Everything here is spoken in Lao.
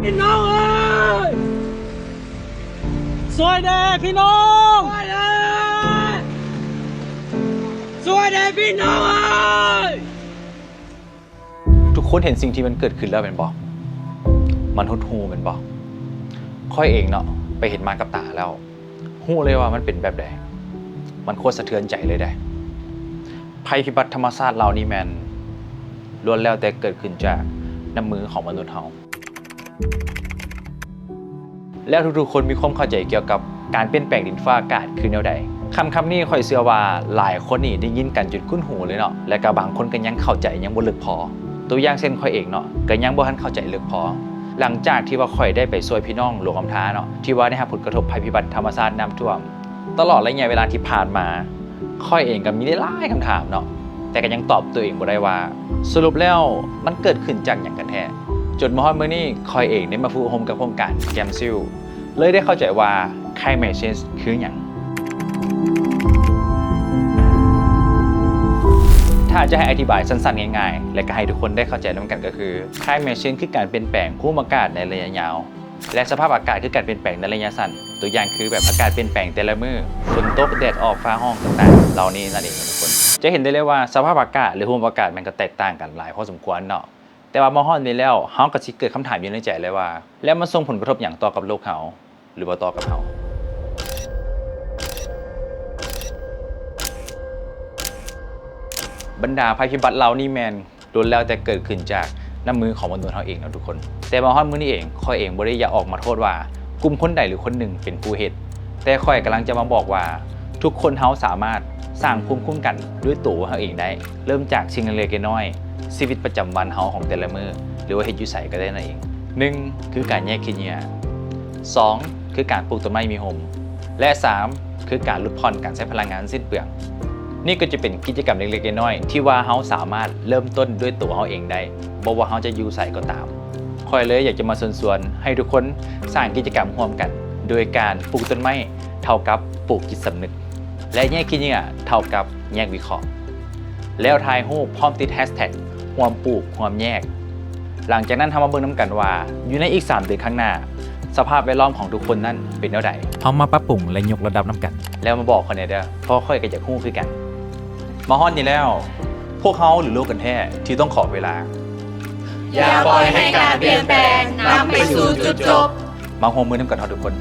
ພີ່ນ້ອງເອີຍ! ຊ່ວຍແດ່ພີ່ນ້ອງ! ຊ່ວຍແດ່! ຊ່ວຍແດ່ພີ່ນ້ອງເອີຍ! ທຸກຄົນເຫັນສິ່ງທີ່ມັນເກີດຂຶ້ນແລ້ວແມ່ນບໍ່? ມັນຫົດຫູ່ແມ່ນບໍ່? ຂ້ອຍເອງເນາະ ໄປເຫັນມາກັບຕາແລ້ວ ຮູ້ເລີຍວ່າມັນເປັນແບບໃດ. ມັນໂຄດສະເທືອນໃຈເລີຍເດ້. ໄພພິບັດທຳມະຊາດເຫຼົ່ານີ້ແມ່ນລ້ວນແລ້ວແຕ່ເກີດຂຶ້ນຈາກນ້ຳມືຂອງມະນຸດເຮົາ. ແລ້ວທຸກໆຄົນມີຄວາມເຂົ້າໃຈກ່ຽວກັບການປ່ຽນແປງດິນຟ້າອາກາດຄືແນວໃດ? ຄຳຄຳນີ້ຂ້ອຍເຊື່ອວ່າຫຼາຍຄົນນີ້ໄດ້ຍິນກັນຈົນຄຸ້ນຫູເລີຍເນາະ ແລະກະບາງຄົນກໍຍັງເຂົ້າໃຈຍັງບໍ່ເລິກພໍ. ຕົວຢ່າງເຊັ່ນຂ້ອຍເອງເນາະ ກໍຍັງບໍ່ທັນເຂົ້າໃຈເລິກພໍ. ຫຼັງຈາກທີ່ວ່າຂ້ອຍໄດ້ໄປຊ່ວຍພີ່ນ້ອງຫຼວງນ້ຳທາເນາະ ທີ່ວ່າໄດ້ຮັບຜົນກະທົບໄພພິບັດທຳມະຊາດນ້ຳຖ້ວມ ຕະຫຼອດໄລຍະເວລາທີ່ຜ່ານມາ ຂ້ອຍເອງກໍມີຫຼາຍໆຄຳຖາມເນາະ ແຕ່ກໍຍັງຕອບຕົວເອງບໍ່ໄດ້ວ່າ ສະຫຼຸບແລ້ວມັນເກີດຂຶ້ນຈາກຫຍັງກັນແທ້? ຈົນມາຮອດມື້ນີ້ ຂ້ອຍເອງໄດ້ມາຝຶກອົບຮົມກັບໂຄງການ CAMSIL ເລີຍໄດ້ເຂົ້າໃຈວ່າ Climate Change ຄືຫຍັງ? ຖ້າຈະໃຫ້ອະທິບາຍສັ້ນໆ ງ່າຍໆ ແລະກໍໃຫ້ທຸກຄົນໄດ້ເຂົ້າໃຈນຳກັນກໍຄື Climate Change ຄືການປ່ຽນແປງພູມອາກາດໃນໄລຍະຍາວ ແລະ ສະພາບອາກາດຄືການປ່ຽນແປງໃນໄລຍະສັ້ນ. ຕົວຢ່າງຄືແບບອາກາດປ່ຽນແປງແຕ່ລະມື້, ຝົນຕົກ, ແດດອອກ, ຟ້າຮ້ອງຕ່າງໆເຫຼົ່ານີ້ນັ້ນເອງທຸກຄົນ. ຈະເຫັນໄດ້ເລີຍວ່າສະພາບອາກາດ ຫຼື ພູມອາກາດມັນກໍແຕກຕ່າງກັນຫຼາຍພໍສົມຄວນເນາະ. ແຕ່ວ່າມາຮອດນີ້ແລ້ວ ເຮົາກໍຊິເກີດຄຳຖາມຢູ່ໃນໃຈເລີຍວ່າ ແລ້ວມັນສົ່ງຜົນກະທົບຫຍັງຕໍ່ກັບໂລກເຮົາ ຫຼື ບໍ່ຕໍ່ກັບເຮົາ? ບັນດາໄພພິບັດເຫຼົ່ານີ້ແມ່ນ ລ້ວນແລ້ວແຕ່ເກີດຂຶ້ນຈາກນ້ຳມືຂອງມະນຸດເຮົາເອງເນາະທຸກຄົນ. ແຕ່ມາຮອດມື້ນີ້ເອງ ຂ້ອຍເອງບໍ່ໄດ້ຢາກອອກມາໂທດວ່າກຸ່ມຄົນໃດຫຼືຄົນໜຶ່ງເປັນຜູ້ເຮັດ, ແຕ່ຂ້ອຍກຳລັງຈະມາບອກວ່າ ທຸກຄົນເຮົາສາມາດສ້າງພູມຄຸ້ມກັນດ້ວຍໂຕເຮົາເອງໄດ້, ເລີ່ມຈາກສິ່ງເລັກໆນ້ອຍໆ ຊີວິດປະຈຳວັນເຮົາຂອງແຕ່ລະມື້ ຫຼືວ່າເຮັດຢູ່ໃສກໍໄດ້ນັ້ນເອງ. ໜຶ່ງ ຄືການແຍກຂີ້ເຫຍື້ອ, ສອງ ຄືການປູກຕົ້ນໄມ້ມີຮົ່ມ ແລະ ສາມ ຄືການຫຼຸດຜ່ອນການໃຊ້ພະລັງງານສິ້ນເປືອງ. ນີ້ກໍຈະເປັນກິດຈະກຳເລັກໆນ້ອຍໆ ທີ່ວ່າເຮົາສາມາດເລີ່ມຕົ້ນດ້ວຍຕົວເຮົາເອງໄດ້, ບໍ່ວ່າເຮົາຈະຢູ່ໃສກໍຕາມ. ຂ້ອຍເລີຍຢາກຈະມາເຊີນຊວນໃຫ້ທຸກຄົນສ້າງກິດຈະກຳຮ່ວມກັນ, ໂດຍການປູກຕົ້ນໄມ້ເທົ່າກັບປູກຈິດສຳນຶກ ແລະ ແຍກຂີ້ເຫຍື້ອເທົ່າກັບແຍກວິເຄາະ. ແລ້ວຖ່າຍຮູບພ້ອມຕິດແຮັສແທັກຮ່ວມປູກຮ່ວມແຍກ. ຫຼັງຈາກນັ້ນເຮົາມາເບິ່ງນຳກັນວ່າ ຢູ່ໃນອີກສາມເດືອນຂ້າງໜ້າ ສະພາບແວດລ້ອມຂອງທຸກຄົນນັ້ນເປັນແນວໃດ? ເຮົາມາປັບປຸງ ແລະ ຍົກລະດັບນຳກັນ. ແລ້ວມາບອກຂ້ອຍແດ່ເດີ້ ເພາະຂ້ອຍກໍຢາກຮູ້ຄືກັນ. ມາຮອດນີ້ແລ້ວ ພວກເຮົາ ຫຼື ໂລກກັນແທ້ ທີ່ຕ້ອງຂໍເວລາ? ຢ່າປ່ອຍໃຫ້ການປ່ຽນແປງນຳໄປສູ່ຈຸດຈົບ. ມາຮ່ວມມືນຳກັນເຮົາທຸກຄົນ.